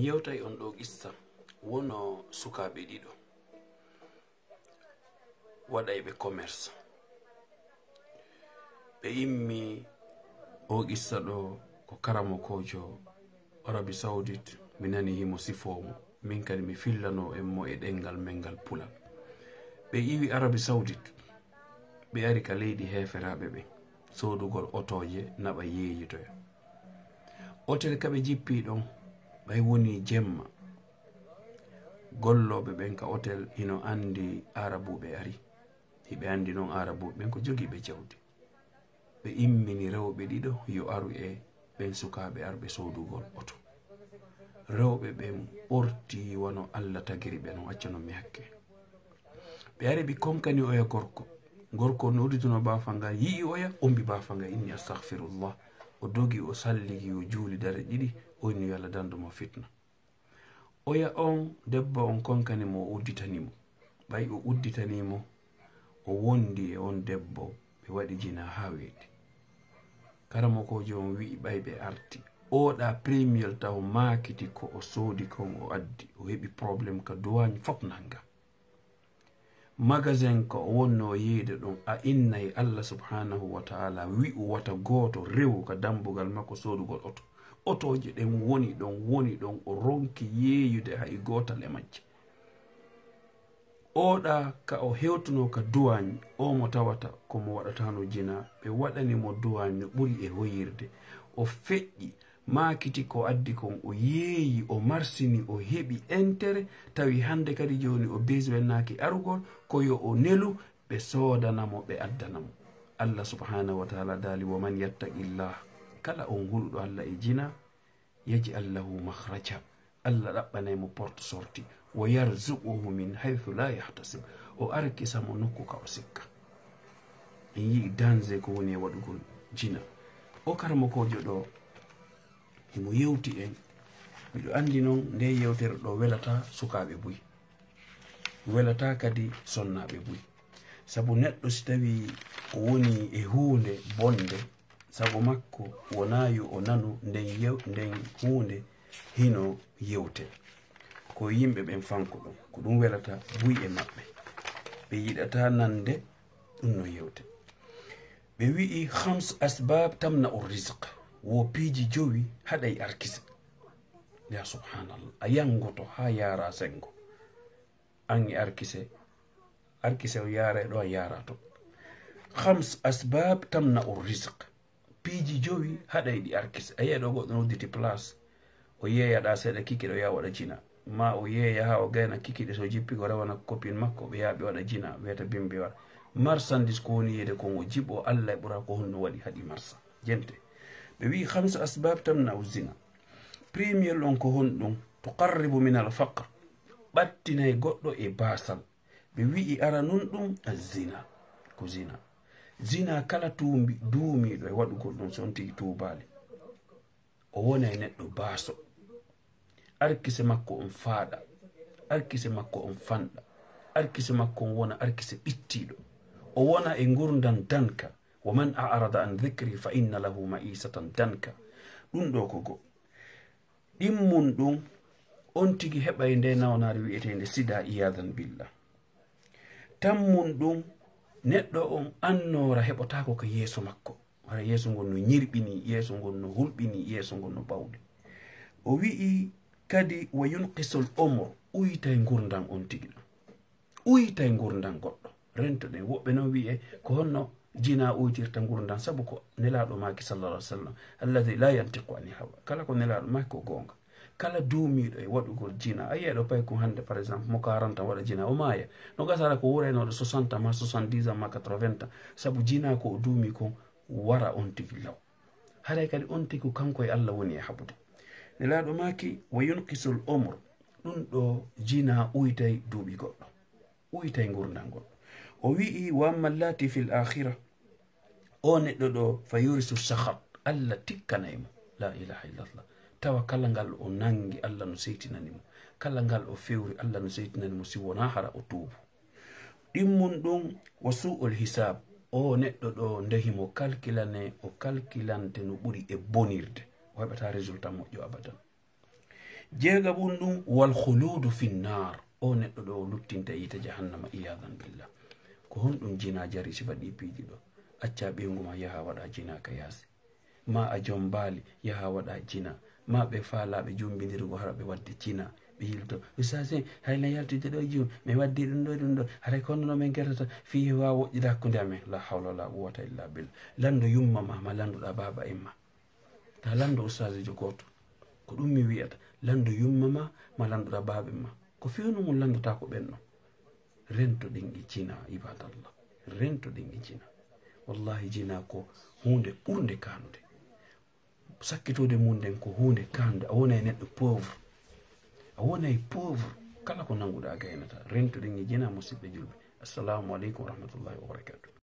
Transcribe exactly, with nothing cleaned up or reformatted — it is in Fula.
Yewtay on ɗoo qissa, wono sukaaɓe ɗiɗo waɗayɓe commerce. Ɓe immi o qissa ɗoo ko karamokoojo Arabie Saoudite, mi nani himo sifoo mo, min kadi mi fillanoo en mo e ɗemngal men ngal Pular. Ɓe iwi Arabie Saoudite, ɓe ari ka leydi heeferaaɓe ɓen, soodugol otooje, naɓa yeeyitoya. Otel ka ɓe jippii ɗon, ɓay wonii jemma, gollooɓe ɓen ka otel hino anndi Aarabuuɓe ari. Hiɓe anndi non Aarabuuɓe ɓen ko jogiiɓe jawdi. Ɓe immini rewɓe ɗiɗo yo aru e ɓen sukaaɓe arɓe soodugol oto. Rewɓe ɓen ɓortii wano Alla tagiri ɓe non, accanon mi hakke. Ɓe ari ɓe konkani oya gorko. Gorko on no udditunoo baafa ngan, yi'i oya, ombi baafa ngan, inni astahfirullah. O dogi, o salligi, o juuli dare ɗiɗi, o inni yo Alla dandu mo fitna. Oya on, debbo on konkani mo, o udditani mo. Ɓay o udditanii mo, o wondi e on debbo, ɓe waɗi jinaa haa weeti. Karamokoojo on wi'i ɓay ɓe arti, oɗa premier taw maakiti ko o soodi kon o addi, o heɓi problème ka douane, fof nanga. Magasin ko o wonnoo yeeyde ɗon, a innay Alla subhanahu wa ta'ala wi'u wata gooto rewu ka dambugal makko soodugol oto. Otooje ɗen woni ɗon, woni ɗon, o ronki yeeyude hay gootal e majje. Oɗa ka o hewtunoo ka douane, o mo tawata ko mo waɗataano jinaa, ɓe waɗani mo douane no ɓuri e hoyirde. O feƴƴi, maakiti ko addi kon, o yeeyi, o marsini, o heɓi intérêt, tawi hannde kadi jooni o besoinaaki arugol, ko yo o nelu, ɓe soodana mo, ɓe addana mo. Alla subhanahu wa ta'ala daali, "Wa man yattaqillah," kala on huluɗo Alla e jinaa, "yaj'al lahu makhraja," Alla ɗaɓɓanay mo porte sortie, "wa yarzuquhu min haythu la yahtasib," o arkisa mo nokku ka o sikka. En yi'i danger ko woni e waɗugol jinaa. O karamokoojo ɗoo, himo yewti en. Miɗo anndi non nde yewtere ɗoo welataa sukaaɓe buy. Welataa kadi sonnaaɓe buy. Sabu neɗɗo si tawii o wonii e huunde bonnde, sago makko wonaa yo o nanu nden yew-, nden huunde hino yewte. Ko yimɓe ɓen fanko ɗum, ko ɗum welata buy e maɓɓe. Ɓe yiɗataa nande ɗum no yewte. Ɓe wi'i, "Khams asbab tamna'u rizq." Wo piiji jowi haɗay arkise. Ya subhanallah, a yangoto haa yaara sengo. An e arkise, arkise o yaara e ɗo a yaara to. Khams asbab tamna'u rizq. Piiji jowi haɗay ɗi arkise. A yi'ay ɗo goɗɗo nodditi place. O yeeya ɗa seeɗa kikiɗe o yaha waɗa jina. Ma o yeeya haa o gayna kikiɗe, so jippi ko rewana copine makko, ɓe yaha ɓe waɗa jina, wiyata bimbi waɗa. Marchandise ko woni yeede kon o jiɓo Alla e ɓura ko honno waɗi haɗi marsa. Jente. Ɓe wi'i, "Khamsa asbab tamna'u zina." Premier on ko honɗum? "Tuqarribu min al faqr." Ɓattinay goɗɗo e baasal. Ɓe wi'i, "Aranun ɗum az-zina." Ko zina. Zina kala tuumbi-, duumiiɗo e waɗugol ɗum, so on tigi tuubaali, o wona e neɗɗo baaso. Arkise makko on faaɗa. Arkise makko on fanɗa. Arkise makko on wona arkise ɓittiiɗo. O wona e ngurndan danka. "Wa man a'rada an dhikri fa inna lahu ma'isatan danka." Ɗum ɗo ko go. Ɗimmun ɗum, on tigi heɓay nde nawnaare wi'eteende sida, iyadan billah. Tammun ɗum, neɗɗo on annoora heɓotaako ka yeeso makko. Hara yeeso ngon no ñirɓini, yeeso ngon no hulɓini, yeeso ngon no ɓawli. O wi'i kadi, "Wa yunqisul umr," uytay ngurndan on tigi ɗon. Uytay ngurndan goɗɗo. Rento ɗen. Woɓɓe non wi'e, ko honno jina uytirta ngurndan? Sabu ko Nelaaɗo maaki, sallallahu alaihi wasallam, "Alladhi la yantiqu anil hawa." Kala ko Nelaaɗo maaki ko goonga. Kala duumiiɗo e waɗugol jina, a yi'ay ɗo paykun hannde, par exemple, mo quarante ans waɗa jina, o maaya. No gasara ko wuuraynooɗo soixante ans, ma soixante-dix ans, ma quatre-vingts ans, sabu jina ko o duumi kon wara on tigi law. Haray kadi on tigi ko kanko e Alla woni e haɓude. Nelaaɗo maaki, "Wa yunqisul umr." Ɗum ɗo jina uytay duuɓi goɗɗo. Uytay ngurndan goɗɗo. O wi'i, "Wa amma allati fil akhirah." O neɗɗo ɗo, "Fa yurisu sakhat." Alla tikkanay mo. La ilaha illallah. Tawa kala ngal o nangi, Alla no seytinani mo. Kala ngal o fewri, Alla no seytinani mo, si wonaa hara o tuubu. Ɗimmun ɗum, "Wa su'ul hisab." O neɗɗo ɗo, nde himo kalkilane, o kalkilante no ɓuri e bonirde. O heɓata résultat moƴƴo abadan. Jeegaɓun ɗum, wal khuludu finnar. O neɗɗo ɗo o luttinta yiite jahannama, iyadan billah. Ko honɗum jina jari si waɗi piiji ɗo? Acca ɓeyngu ma yaha waɗa jina ka yaasi. Ma a jombaali yaha waɗa jina. Ma ɓe faalaaɓe jumbindirgo hara ɓe wadde jina. Ɓe yilto. Ustaz, hayna yaltude ɗo jum. Mi waddi ɗum ɗo, ɗum ɗo. Haray kono no men kertata fii hewa woƴƴude hakkunde amen. La hawla wala quwwata illa billah. Lanndo yumma ma, ma lanndoɗa baaba en ma. Ta lanndo ustaazijo gooto. Ko ɗum mi wi'ata. Lanndo yumma ma, ma lanndoɗa baaba en ma. Ko fewndo mum lanndotaa ko ɓen ɗon. Rentoɗen e jina, ibadallah. Rentoɗen e jina. Wallahi, jina ko huunde ɓurnde kaanude. Sakkitooɗe mum ɗen ko huunde kaanude. A wonay neɗɗo pauvre. A wonay pauvre. Kala ko nannguɗaa gaynata. Rentoɗen e jina, musidɓe julɓe. Assalamu aleykum wa rahmatullahi wa barakatuh.